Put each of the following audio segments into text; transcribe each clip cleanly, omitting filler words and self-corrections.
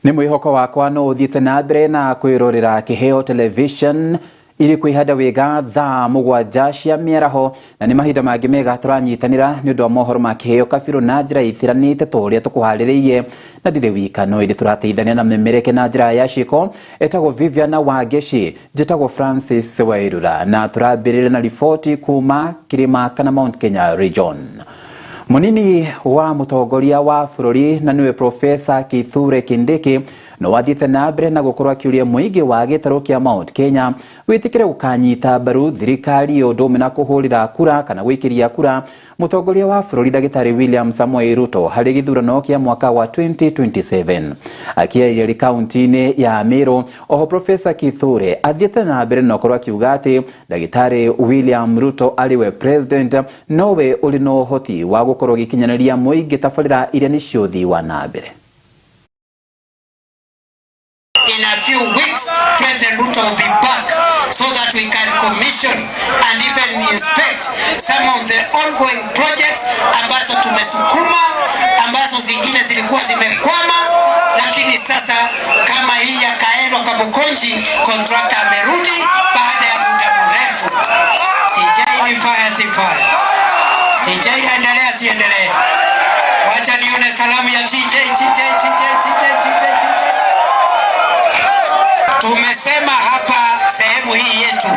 Nĩ mwĩhoko wakwa no ũthiĩte na mbere na kwĩrorera Kĩheo Television iri kwihanda wega thaa 7 cia mĩaraho, na nĩ mahinda mangĩ mega tũranyitanĩra nĩ ũndũ wa mohoro ma Kĩheo Kabirũ na njĩra itiranĩte ta ũrĩa tũkũharĩrĩirie, na ndirĩ wika no ĩndĩ tũrateithania na memereke na njĩra ya ciĩko. Etagwo Vivian Wangeci, njĩtagwo Francis Wairura, na tũrambĩrĩria na riboti kuma kĩrĩma kana Mount Kenya region. Munini wa mũtongoria wa bũrũri na nĩwe Profesa Kithure Kindiki no wathiĩte na mbere na gũkorwo akĩũria mũingĩ wa gĩtarũ kĩa Mount Kenya wĩtĩkĩre gũkanyita mbaru thirikari ũndũ ũmwe na kũhũrĩra kura kana gwĩkĩria kura mũtongoria wa bũrũri ndagĩtarĩ William Samoei Ruto harĩ gĩthurano kĩa mwaka wa 2027. Akĩaria kaunti-inĩ ya Meru, oho Profesa Kithure athiĩte na mbere na gũkorwo akiuga atĩ ndagĩtarĩ William Ruto arĩ we president nowe ũrĩ na ũhoti wa gũkorwo gĩkinyanĩria mũingĩ tabarĩra iria nĩcio ũthii wa na mbere. In a few weeks, President Ruto will be back so that we can commission and even inspect some of the ongoing projects ambazo tumesukuma, ambazo zingine zilikuwa zimekwama, lakini sasa kama hii ya Kaelo Kamukunji, contractor amerudi baada ya muda mrefu. TJ ni fire, si fire? TJ endelea, si endelee? Wacha nione salamu ya TJ, TJ, TJ, TJ, TJ, TJ. Tumesema hapa sehemu hii yetu,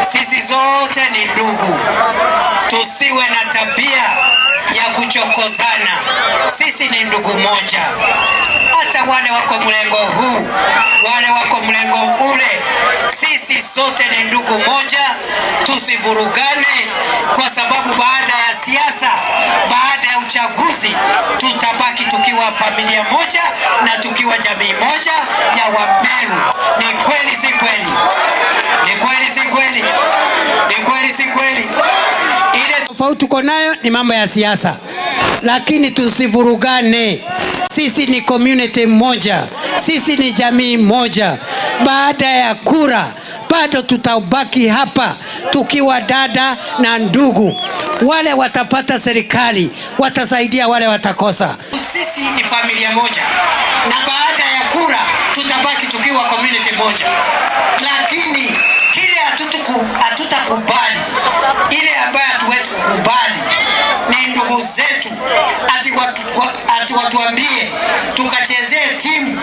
sisi zote ni ndugu, tusiwe na tabia ya kuchokozana. Sisi ni ndugu moja, hata wale wako mlengo huu, wale wako mlengo ule, sisi sote ni ndugu moja, tusivurugane, kwa sababu baada ya siasa, baada ya uchaguzi, tutabaki tukiwa familia moja na tukiwa jamii moja ya Wameru. Ni kweli si kweli? Ni kweli si kweli? Ni kweli si kweli? Ile tofauti tuko nayo ni mambo ya siasa, lakini tusivurugane. Sisi ni community moja, sisi ni jamii moja. Baada ya kura bado tutabaki hapa tukiwa dada na ndugu. Wale watapata serikali watasaidia wale watakosa. Sisi ni familia moja, na baada ya kura tutabaki tukiwa community moja, lakini kile hatutakubali, ile ambayo hatuwezi kukubali ni ndugu zetu ati watuambie tukachezee timu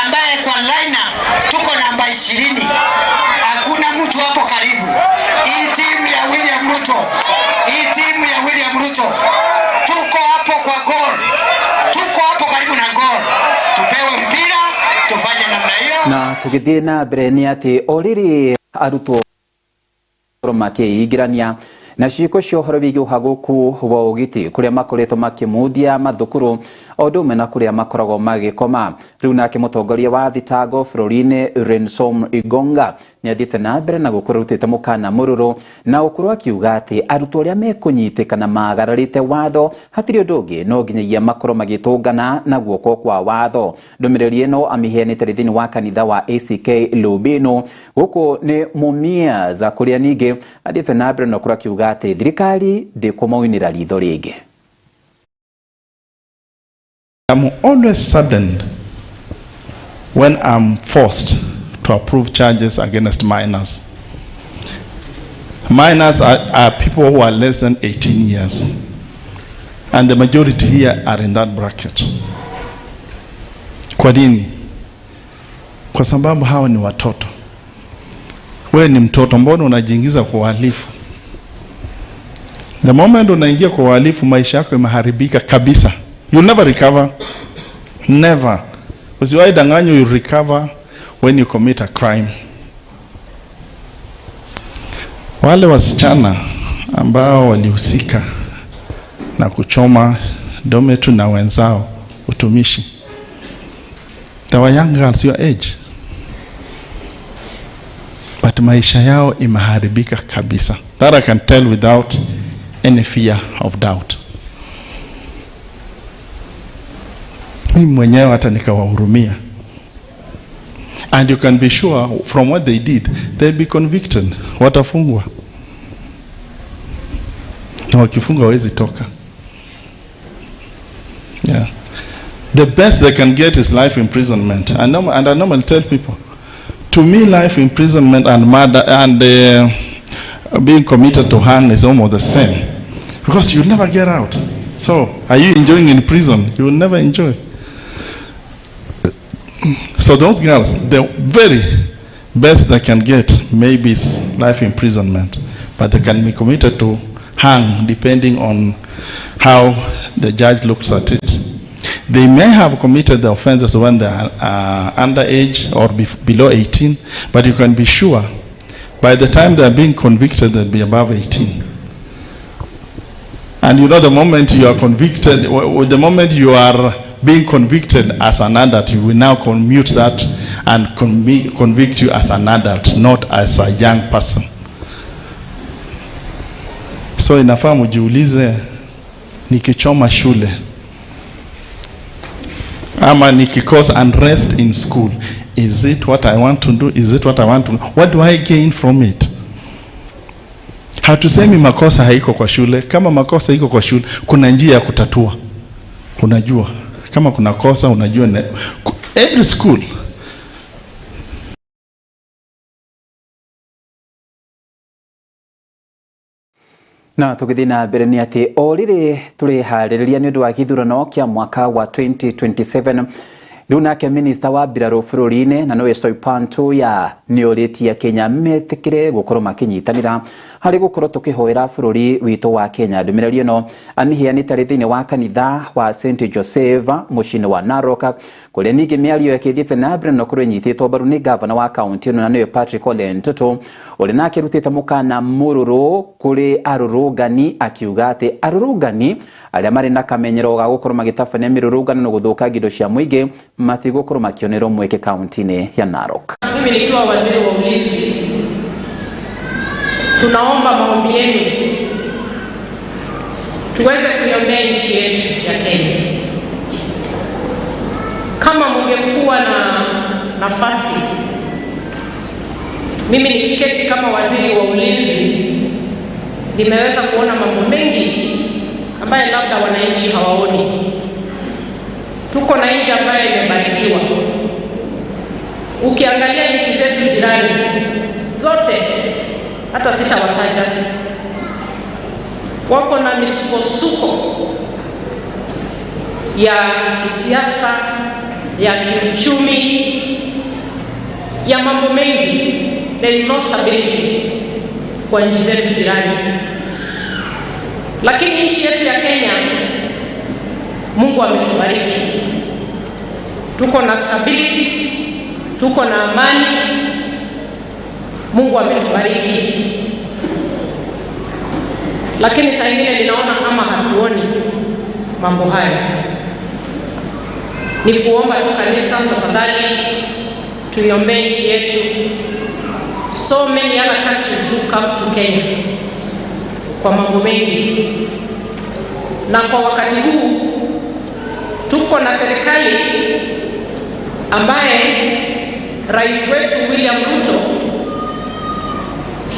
ambaye kwa lineup tuko namba 20, hakuna mtu hapo karibu. Hii timu ya William Ruto, hii timu ya William Ruto, tuko hapo kwa goal, tuko hapo karibu na goal, tupewe mpira tufanye namna hiyo. Na tugithie na mbere ni ati o rĩrĩ arutwo makĩingĩrania na ciĩko cia ũhoro wĩgiĩ ũhagũku wa ũgiti kũrĩa makoretwo makĩmundia mathukuru o ũndũ ũmwe na kũrĩa makoragwo magĩkoma. Rĩu nake mũtongoria wa thitango bũrũri-inĩ Renson Igonga nĩ athiĩte na mbere na gũkorwo arutĩte mũkana mũrũrũ na gũkorwo akiuga atĩ arutwo arĩa mekũnyitĩkana magararĩte watho hatirĩ ũndũ ũngĩ no nginyagia makorwo magĩtũngana na guoko kwa watho. Ndũmĩrĩri ĩno amĩheanĩte thĩinĩ wa kanitha wa ACK Lubino gũkũ nĩ Mumias, kũrĩa ningĩ athiĩte na mbere na gũkorwo akiuga atĩ thirikari ndĩkũmaunĩra ritho rĩngĩ. I'm always saddened when I'm forced to approve charges against minors. Minors are people who are less than 18 years, and the majority here are in that bracket. Kwa nini? Kwa sababu hawa ni watoto. Wewe ni mtoto, mbona unajiingiza kwa uhalifu? The moment unaingia kwa uhalifu, maisha yako imeharibika kabisa. You'll never recover. Never. Usiwahi danganywa you recover when you commit a crime. Wale wasichana ambao walihusika na kuchoma dometu na wenzao utumishi, they were young girls your age, but maisha yao imeharibika kabisa. That I can tell without any fear of doubt. Mimi mwenyewe hata nikawahurumia. And you can be sure from what they did, they'll be convicted. Watafungwa. Na wakifungwa hawezi toka. Yeah. The best they can get is life imprisonment. And I normally tell people, to me, life imprisonment and murder and being committed to hang is almost the same, because you never get out. So, are you enjoying in prison? You will never enjoy. So those girls, the very best they can get maybe is life imprisonment, but they can be committed to hang depending on how the judge looks at it. They may have committed the offenses when they are underage or below 18, but you can be sure by the time they are being convicted, they'll be above 18. And you know, the moment you are convicted, the moment you are being convicted as an adult, you will now commute that and convict you as an adult, not as a young person. So inafaa mujiulize, nikichoma shule ama nikicause unrest in school, is it what I want to do? Is it what I want to do? What do I gain from it? Hatusemi makosa haiko kwa shule. Kama makosa iko kwa shule, kuna njia ya kutatua. Unajua kama kuna kosa, unajua every school. Na tũgĩthiĩ na mbere nĩ atĩ o rĩrĩ tũrĩharĩrĩria nĩ ũndũ wa gĩthurano kĩa mwaka wa 2027, rĩu nake minista wa mbirarũ bũrũri-inĩ na nĩwe Soipan Tuya nĩ orĩtie Kenya metĩkĩre gũkorwo makĩnyitanĩra harĩ gũkorwo tũkĩhoera bũrũri witũ wa Kenya. Ndũmĩrĩri ĩno amĩheanĩte arĩ thĩinĩ wa kanitha wa St Joseph mũciĩ-inĩ wa Narok, kũrĩa ningĩ mĩario ĩkĩthiĩte na mbere na ũkorwo ĩnyitĩtwo mbaru nĩ gavana wa kaunti ĩno na nĩwe Patrick Ole Ntutu, ũrĩa nake arutĩte mũkana mũrũrũ kũrĩ arũrũngani, akiuga atĩ arũrũngani arĩa marĩ na kamenyero ga gũkorwo magĩtabania mĩrũrũngano na gũthũkangia indo cia mũingĩ matigũkorwo makĩonerwo mweke kaunti-inĩ ya Narok. Mimi nikiwa waziri wa ulinzi, tunaomba maombi yenu tuweze kuiombea nchi yetu ya Kenya. Kama mungekuwa na nafasi, mimi nikiketi kama waziri wa ulinzi, nimeweza kuona mambo mengi ambayo labda wananchi hawaoni. Tuko na nchi ambayo imebarikiwa. Ukiangalia nchi zetu jirani zote, hata sitawataja, wako na misukosuko ya kisiasa, ya kiuchumi, ya mambo mengi. There is no stability kwa nchi zetu jirani. Lakini nchi yetu ya Kenya, Mungu ametubariki. Tuko na stability, tuko na amani. Mungu ametubariki. Lakini saa nyingine ninaona kama hatuoni mambo hayo. Ni kuomba tu kanisa, tafadhali tuiombee nchi yetu. So many other countries look up to Kenya kwa mambo mengi. Na kwa wakati huu tuko na serikali ambaye rais wetu William Ruto,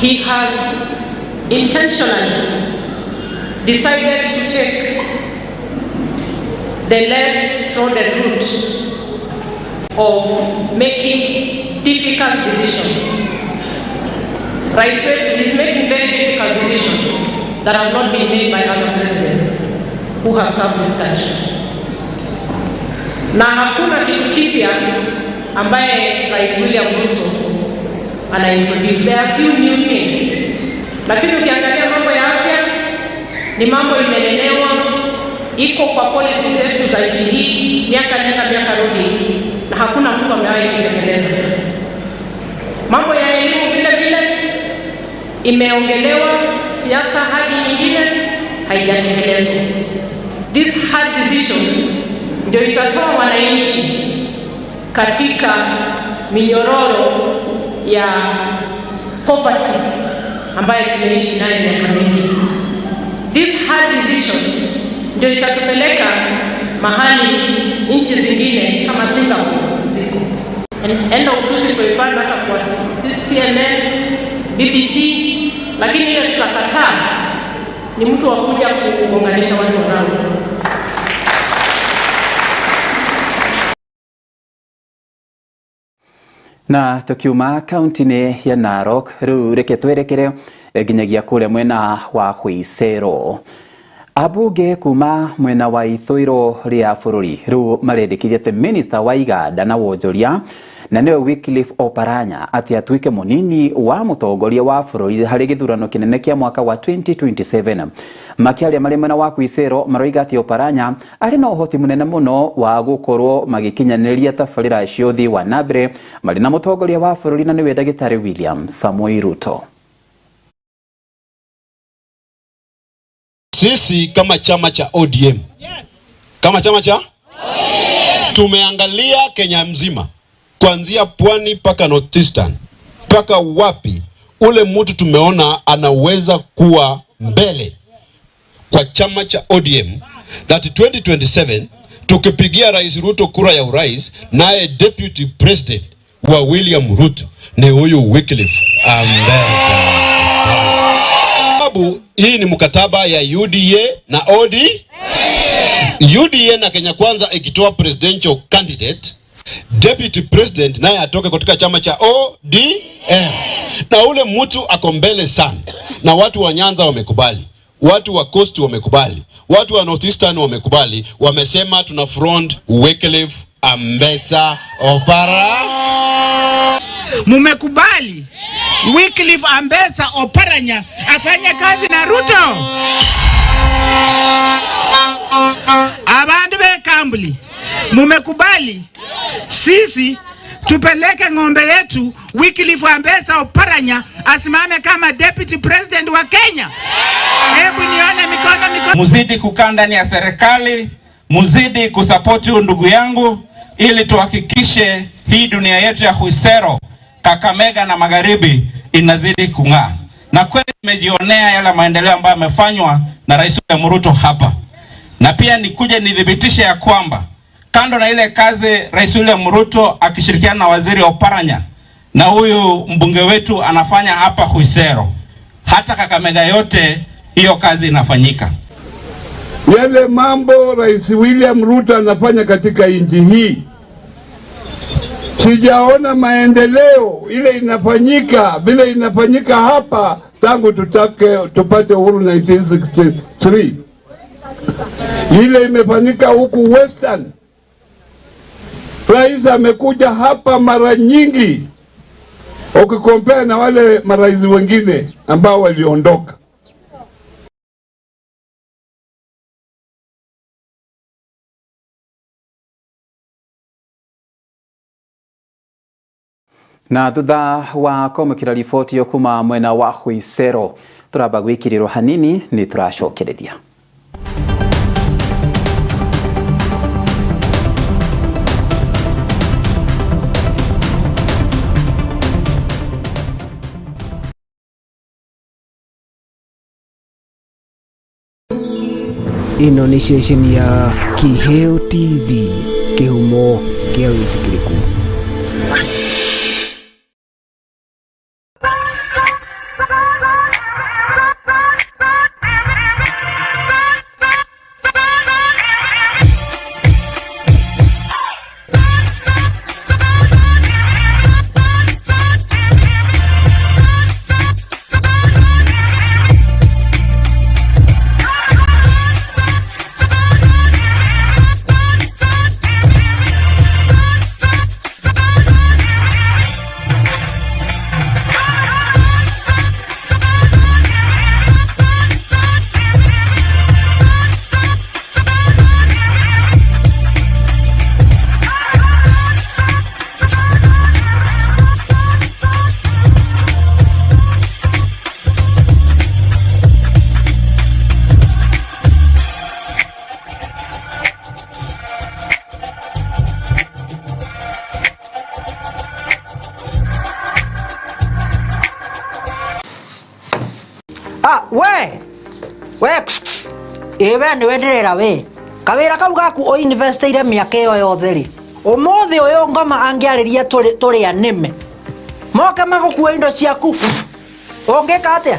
he has intentionally decided to take the less trodden route of making difficult decisions. Rais wetu is making very difficult decisions that have not been made by other presidents who have served this country. Na hakuna kitu kipya ambaye Rais William Ruto ana introduce. There are few new things. Lakini ukiangalia mambo ya afya ni mambo imenenewa, iko kwa policy zetu za nchi hii miaka nenda miaka rudi, na hakuna mtu amewahi kutekeleza. Mambo ya elimu vile vile imeongelewa, siasa hadi nyingine haijatekelezwa. These hard decisions ndio itatoa wananchi katika minyororo ya poverty ambayo tumeishi nayo miaka mingi. These hard decisions ndio itatupeleka mahali nchi zingine kama Singapore ziko. Enda utusi Soipan hata kwa CNN, BBC, lakini ile tutakataa ni mtu wa kuja kugonganisha watu wanao. Na tukiuma kaunti-inĩ ya Narok rĩu reke twerekere nginyagia kũrĩa mwena wa Khwisero. Ambunge kuma mwena wa ithũĩro rĩa bũrũri rĩu marendekithia atĩ minista wa iganda na wonjoria na nĩwe Wycliffe Oparanya atĩ atuĩke mũnini wa mũtongoria wa bũrũri harĩ gĩthurano kĩnene kĩa mwaka wa 2027. Makĩaria marĩ mwena wa Khwisero maroiga atĩ Oparanya arĩ na ũhoti mũnene mũno wa gũkorwo magĩkinyanĩria tabarĩra cia ũthii wa na mbere marĩ na mũtongoria wa bũrũri na nĩwe ndagĩtarĩ William Samoei Ruto. Sisi kama chama cha ODM, kama chama cha ODM, tumeangalia Kenya mzima kuanzia pwani mpaka Northeastern mpaka wapi, ule mtu tumeona anaweza kuwa mbele kwa chama cha ODM, that 2027 tukipigia Rais Ruto kura ya urais, naye deputy president wa William Ruto ni huyu Wycliffe Ambetsa. Sababu hii ni mkataba ya UDA na ODM. UDA na Kenya Kwanza ikitoa presidential candidate, deputy president naye atoke kutoka chama cha ODM. Na ule mtu ako mbele sana, na watu wa Nyanza wamekubali, watu wa Coast wamekubali, watu wa Northeastern wamekubali, wamesema tuna front Wycliffe Ambetsa Opara. Mumekubali Wycliffe Ambetsa Oparanya afanye kazi na Ruto. Abandu be Kambuli, mumekubali sisi tupeleke ng'ombe yetu Wycliffe Ambetsa Oparanya asimame kama deputy president wa Kenya. Hebu nione mikono mikono. Muzidi kukaa ndani ya serikali, muzidi kusapoti ndugu yangu ili tuhakikishe hii dunia yetu ya Khwisero, Kakamega na Magharibi inazidi kung'aa. Na kweli nimejionea yale maendeleo ambayo yamefanywa na Rais William Ruto hapa. Na pia nikuje nidhibitishe ya kwamba kando na ile kazi Rais William Ruto akishirikiana na Waziri Oparanya na huyu mbunge wetu anafanya hapa Khwisero, hata Kakamega yote hiyo kazi inafanyika. Yale mambo Rais William Ruto anafanya katika nchi hii, sijaona maendeleo ile inafanyika vile inafanyika hapa tangu tupate uhuru 1963. Ile imefanyika huku Western. Rais amekuja hapa mara nyingi ukikompea na wale marais wengine ambao waliondoka. Na thutha wa kwamũkĩra riboti ĩyo kuma mwena wa Khwisero tũramba gwĩkĩrĩrwo hanini nĩ tũracokereria. Ĩno nĩ ceceni ya Kiheo TV, kĩhumo kĩa wĩtĩkĩrĩku. We ĩwe nĩwe ndĩrera we kawĩra kau gaku ũinvestĩire mĩaka ĩyo yothe rĩ, ũmũthĩ ũyũ ngoma angĩarĩria tũrĩ anĩme moke magũkua indo ciaku, ũngĩka atĩa?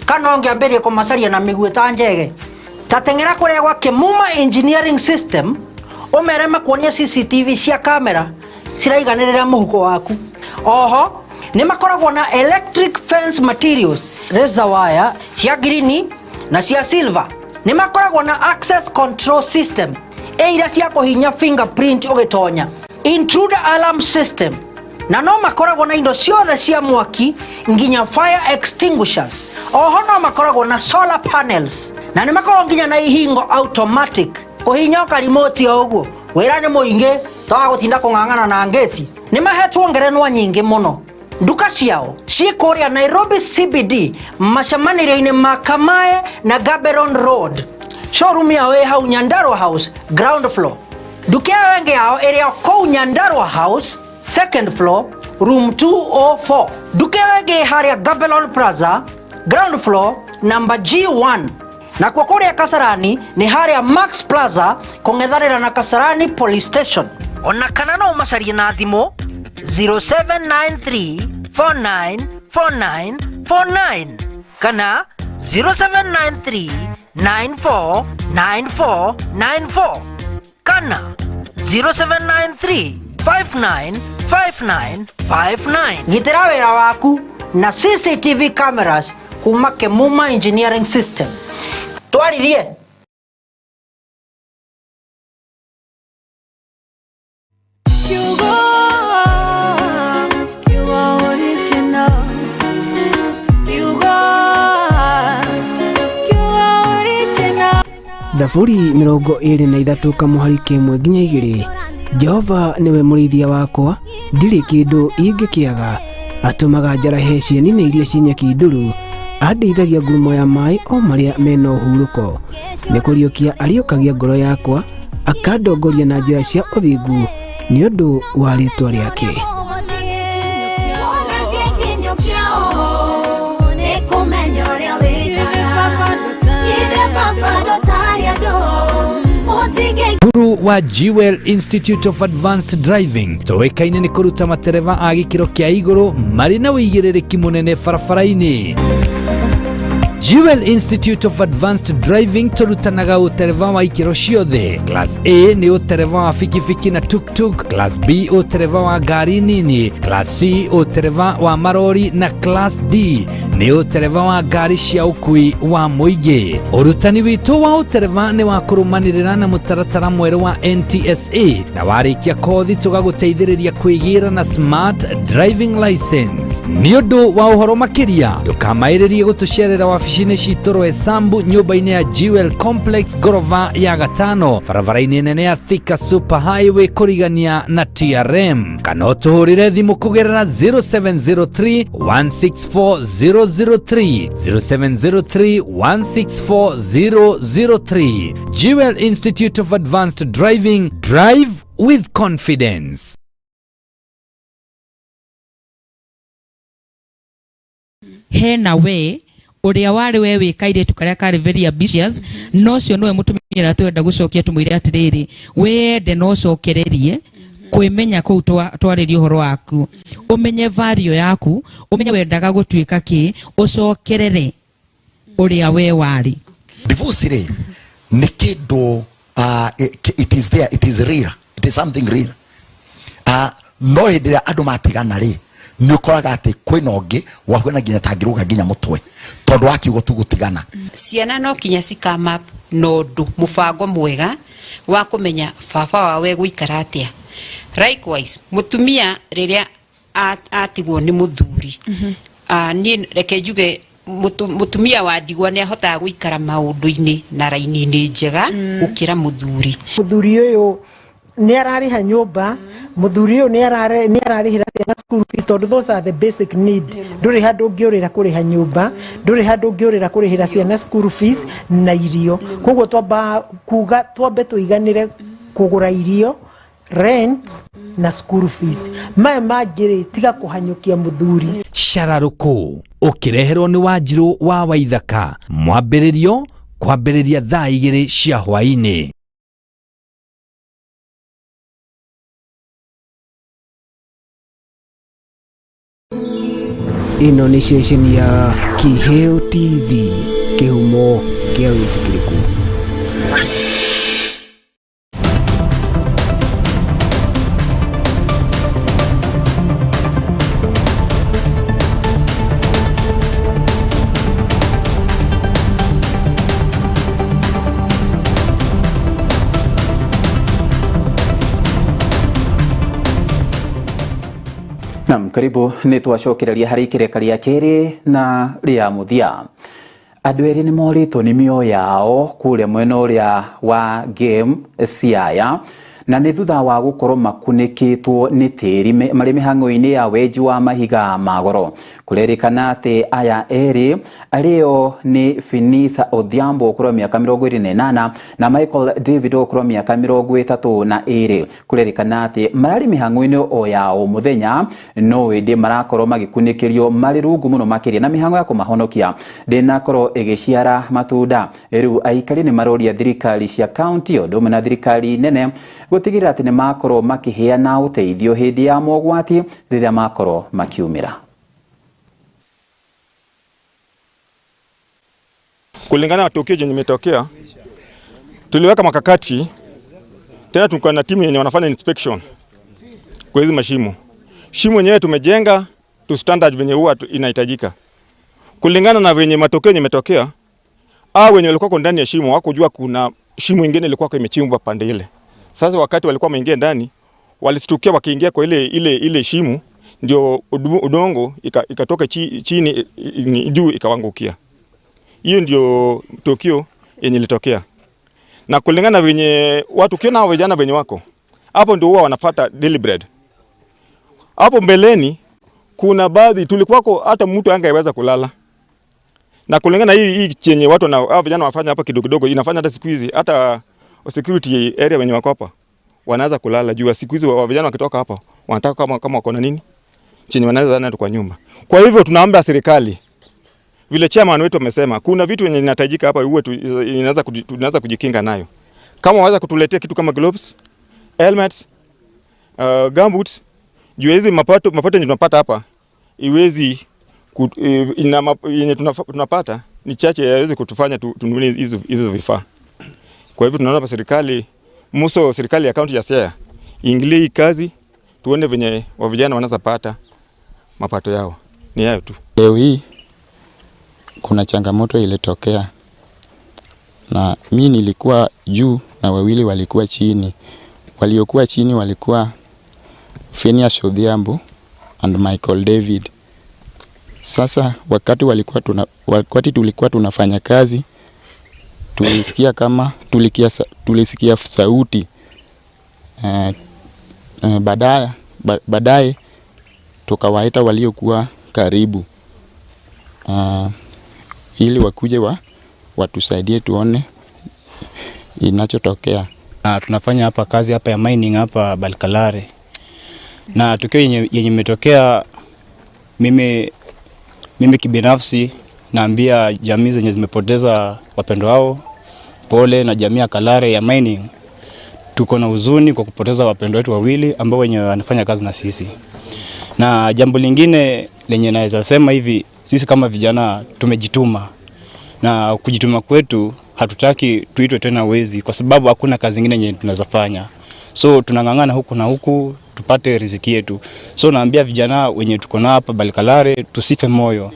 Kana ũngĩambĩrĩria kũmacaria na mĩguĩ ta njege? Ta teng'era kũrĩa gwa Kĩmuma Engineering System ũmere makuonie CCTV cia kamera ciraiganĩrĩra mũhuko waku. Oho nĩ makoragwo na electric fence materials, razor wire cia green na cia silver. Nĩ makoragwo na access control system ĩira cia kũhinya fingerprint ũgĩtonya, intruder alarm system, na no makoragwo na indo ciothe cia mwaki nginya fire extinguishers. Oho no makoragwo na solar panels na nĩ makoragwo nginya na ihingo automatic kũhinya ũkarimoti o ũguo. Wĩra nĩ mũingĩ toga gũtinda kũng'ang'ana na ngĩti. Nĩ mahetwo ngerenwa nyingĩ mũno. Nduka ciao ciĩ kũrĩa Nairobi CBD macemanĩrio-inĩ ma Kamae na Gaborone Road. Showroom yao ĩ hau Nyandarua House ground floor. Nduka ĩyo ĩngĩ yao ĩrĩ o kũu Nyandarua House second floor room 204. Nduka ĩyo ĩngĩ ĩ harĩa Gaborone Plaza ground floor number G1. Nakuo kũrĩa Kasarani nĩ harĩa Max Plaza kũng'ethanĩra na Kasarani Police Station. Ona kana no ũmacarie na thimũ 0793 4949 49 kana 0793 9494 94 kana 0793 5959 59. Gitĩra wĩra waku na CCTV cameras kuma Kemuma Engineering System. Twaririe. Thaburi 23 kamuhari kĩmwe nginya igĩrĩ. Jehova nĩwe mũrĩithia wakwa, ndirĩ kĩndũ ingĩkĩaga. Atũmaga njarahe cieni-inĩ iria ciĩ nyeki nduru, andeithagia ngurumo ya maĩ o marĩa mena ũhurũko. Nĩ kũriũkia ariũkagia ngoro yakwa, akandongoria na njĩra cia ũthingu nĩ ũndũ wa rĩĩtwa rĩake. Cukuru wa Jewel Institute of Advanced Driving toĩkaine nĩ kũruta matereba a gĩkĩro kĩa igũrũ marĩ na ũigĩrĩrĩki mũnene barabara-inĩ. Jewel Institute of Advanced Driving tũrutanaga ũtereba wa ikĩro ciothe. Class A nĩ ũtereba wa bikibiki na tuk-tuk, Class B ũtereba wa ngari nini, Class C ũtereba wa marori na Class D nĩ ũtereba wa ngari cia ũkui wa mũingĩ. Ũrutani witũ wa ũtereba nĩ wa kũrũmanĩrĩra na mũtaratara mwerũ wa NTSA na warĩkia kothi tũgagũteithĩrĩria kwĩgĩra na smart driving license. Nĩ ũndũ wa ũhoro makĩria ndũkamaĩrĩrie gũtũcerera wabici citũ Roysambu nyũmba-inĩ ya Jewel Complex ngorova ya gatano barabara-inĩ nene ya Thika Super Highway kũrigania na TRM, kana ũtũhũrĩre thimũ kũgerera 0703 164 003 0703 164 003. Jewel Institute of Advanced Driving, drive with confidence. Hena we uria wari we wi kairitu karia kari very ambitious no cio niwe mutumia uria twenda gucokia tumwire atiriri wende no cokererie kwimenya kuu twaririe uhoro waku umenye value yaku umenye wendaga gutuika ki ucokerere uria we wari. Divorce ri ni kindu it is there, it is real, it is something real. No hindi ria andu matigana ri ni ukoraga ati kwina ungi wahuana nginya tangiruga nginya mutwe tondu wakiugo tu gutigana. Ciana no kinya cikama no ndu mubango mwega wa kumenya baba wawe guikara atia. Likewise mutumia riria atigwo ni muthuri ni reke njuge mutumia wa ndigwa ni ahotaga guikara maundu-ini na raini-ini njega gukira muthuri. Muthuri uyu ni arariha nyumba, muthuri uyu ni ararihira ciana school fees tondu those are the basic need. Nduri handu ungiurira kuriha nyumba, nduri handu ungiurira kurihira ciana school fees na irio. Koguo twamba kuga twambe tuiganire kugura irio, rent na school fees. Maya mangĩ tiga kuhanyukia muthuri. Shararuku ukireherwo ni Wanjiru wa Waithaka mwambĩrĩrio kwambĩrĩria thaa 2 cia hwaĩ-inĩ. Ĩno nĩ ceceni ya Kiheo TV, kĩhumo kĩa wĩtĩkĩrĩku. Naam, karibu nĩ twacokereria harĩ ikĩreka rĩa kerĩ na rĩa mũthia. Andũ erĩ nĩ morĩtwo nĩ mĩoyo yao kũrĩa mwena ũrĩa wa Game Siaya, na nĩ thutha wa gũkorwo makunĩkĩtwo nĩ tĩri marĩ mĩhang'o-inĩ ya wenji wa mahiga ma goro. Kũrerĩkana atĩ aya erĩ arĩo nĩ Finisa Odhiambo ũkũrũ wa mĩaka 28 na Michael David ũkũrũ wa mĩaka 32. Kũrerĩkana atĩ mararĩ mĩhang'o-inĩ o ya o mũthenya, no ĩndĩ marakorwo magĩkunĩkĩrio marĩ rungu mũno makĩria na mĩhang'o ya kũmahonokia ndĩnakorwo ĩgĩciara matunda. Rĩu aikari nĩ maroria thirikari cia kaunti ũndũ ũmwe na thirikari nene gũtigĩrĩra atĩ nĩ makorwo makĩheana ũteithio hĩndĩ ya mogwati rĩrĩa makorwo makiumĩra. Kulingana na tukio jenye imetokea, tuliweka makakati tena, tulikuwa na timu yenye wanafanya inspection kwa hizi mashimo. Shimo yenyewe tumejenga to standard venye huwa inahitajika. Kulingana na venye matokeo yenye imetokea, hao wenye walikuwa ndani ya shimo hawakujua kuna shimo nyingine ilikuwa imechimbwa pande ile. Sasa wakati walikuwa wameingia ndani, walistukia wakiingia kwa ile shimo, ndio udongo ikatoka chini juu ikawangukia. Hiyo ndio tukio yenye ilitokea. Na kulingana venye watu kiona hao vijana venye wako hapo, ndio huwa wanafuata daily bread. Hapo mbeleni kuna baadhi tulikuwako hata mtu angeweza kulala. Na kulingana hii chenye watu na hao vijana wafanya hapa kidogo kidogo, inafanya hata siku hizi hata security area wenye wako hapa wanaanza kulala juu siku hizi vijana wakitoka hapa wanataka kama wako na nini chenye wanaweza nayo kwa nyumba. Kwa hivyo tunaomba serikali, vile chairman wetu amesema, kuna vitu yenye inahitajika hapa uwe tunaweza kujikinga nayo. Kama waweza kutuletea kitu kama gloves, helmets, gumboots, juu hizi mapato yenye tunapata hapa iwezi yenye tunapata ni chache yaweze kutufanya tununue hizo vifaa. Kwa hivyo tunaona serikali, muso serikali ya kaunti ya Siaya ingilie hii kazi, tuone venye wa vijana wanaweza pata mapato yao. Ni hayo tu. Leo hii kuna changamoto ilitokea, na mimi nilikuwa juu na wawili walikuwa chini. Waliokuwa chini walikuwa Phineas Odhiambo and Michael David. Sasa wakati tulikuwa tunafanya kazi, tulisikia kama tulisikia sauti. Baadaye tukawaita waliokuwa karibu ili wakuje watusaidie tuone inachotokea. Na tunafanya hapa kazi hapa ya mining hapa Balkalare. Na tukio yenye imetokea, mimi kibinafsi naambia jamii zenye zimepoteza wapendwa wao pole, na jamii ya Kalare ya mining tuko na huzuni kwa kupoteza wapendwa wetu wawili ambao wenye wanafanya kazi na sisi. Na jambo lingine lenye naweza sema hivi, sisi kama vijana tumejituma, na kujituma kwetu hatutaki tuitwe tena wezi kwa sababu hakuna kazi nyingine yenye tunaweza fanya. So tunang'ang'ana huku na huku tupate riziki yetu. So naambia vijana wenye tuko na hapa Balkalare tusife moyo,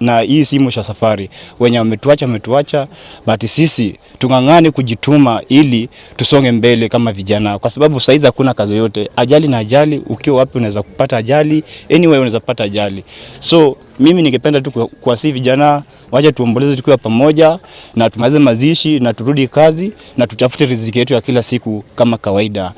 na hii si mwisho wa safari. Wenye wametuacha, but sisi tung'ang'ane kujituma ili tusonge mbele kama vijana, kwa sababu saizi hakuna kazi yote. Ajali na ajali, ukiwa wapi unaweza kupata ajali, anyway unaweza kupata ajali. So mimi ningependa tu kuwasihi vijana waje tuomboleze tukiwa pamoja, na tumalize mazishi na turudi kazi na tutafute riziki yetu ya kila siku kama kawaida.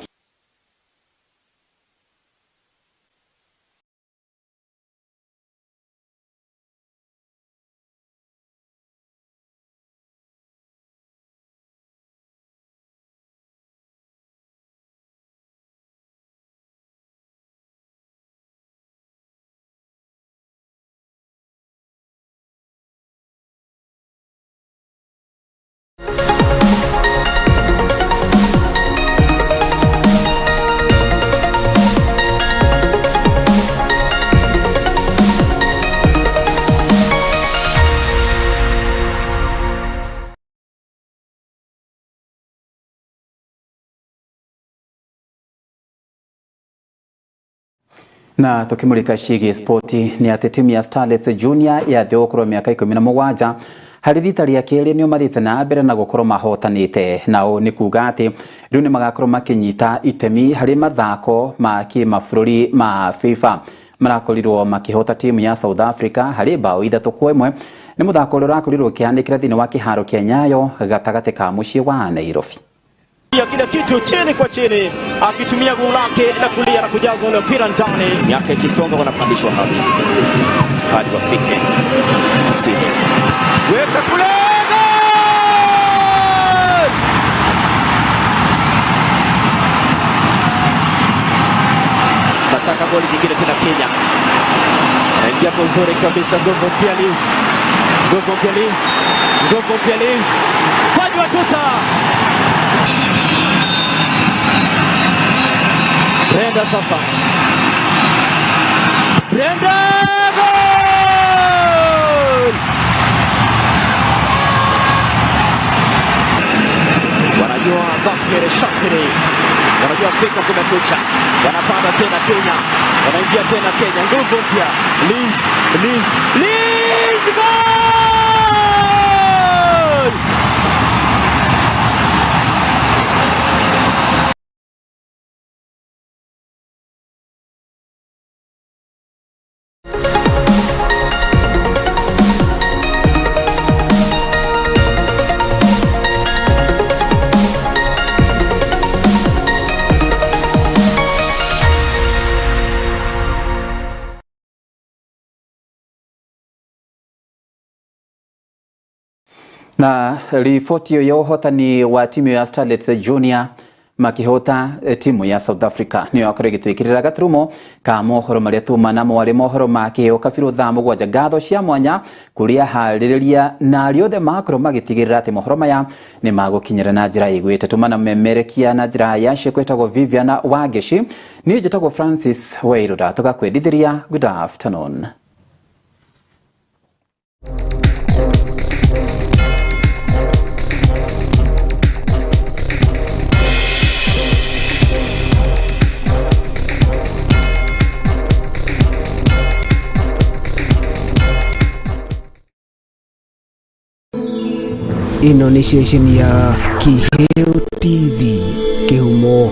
Na tukimulika ciĩgiĩ spoti ni atĩ timu ya Starlets Junior ya thĩ ũkũrũ wa mĩaka 17 harĩ rita rĩa kerĩ nĩo mathiĩte na mbere na gũkorwo mahotanĩte, nao nĩ kuga atĩ rĩu nĩ magakorwo makĩnyita itemi harĩ mathako ma kĩmabũrũri ma FIFA. Marakorirwo makĩhota timu ya South Africa harĩ bao 3-1. Nĩ mũthako ũrĩa ũrakorirwo ũkĩhanĩkĩra thĩinĩ wa kĩharo kĩa Nyayo gatagatĩ ka mũciĩ wa Nairobi. Ya kila kitu chini kwa chini akitumia guu lake la kulia na kujaza ule mpira ndani. Miaka ikisonga wanapandishwa hadi hadi wafike sini. Weka kule, goal! Masaka goli jingine tena Kenya. Anaingia kwa uzuri kabisa, nguvu mpya Liz. Nguvu mpya Liz. Nguvu mpya Liz. Kwaji wa tuta. Brenda sasa. Brenda, goal! Wanajua dhahiri shahiri, wanajua fika kumekucha, wanapanda tena Kenya, wanaingia tena Kenya, nguvu mpya Liz, Liz, Liz, goal! Na riboti ya ũhotani wa timu ya Starlets Junior makĩhota timu ya South Africa nĩyo yakorwo ĩgĩtwĩkĩrĩra gaturumo ka mohoro marĩa tuma namo arĩ mohoro ma kĩheo kabirũ thaa 7. Ngatho cia mwanya kũrĩ aharĩrĩria na arĩa othe makorwo magĩtigĩrĩra atĩ mohoro maya nĩ magũkinyĩra na njĩra ĩgwĩte. Tũmana memerekia na njĩra ya ciĩko ĩtagwo Vivian Wangeci, niĩ njĩtagwo Francis Wairũra, tũgakwendithĩria good afternoon. Ĩno nĩ ceceni ya Kĩheo TV, kĩhumo.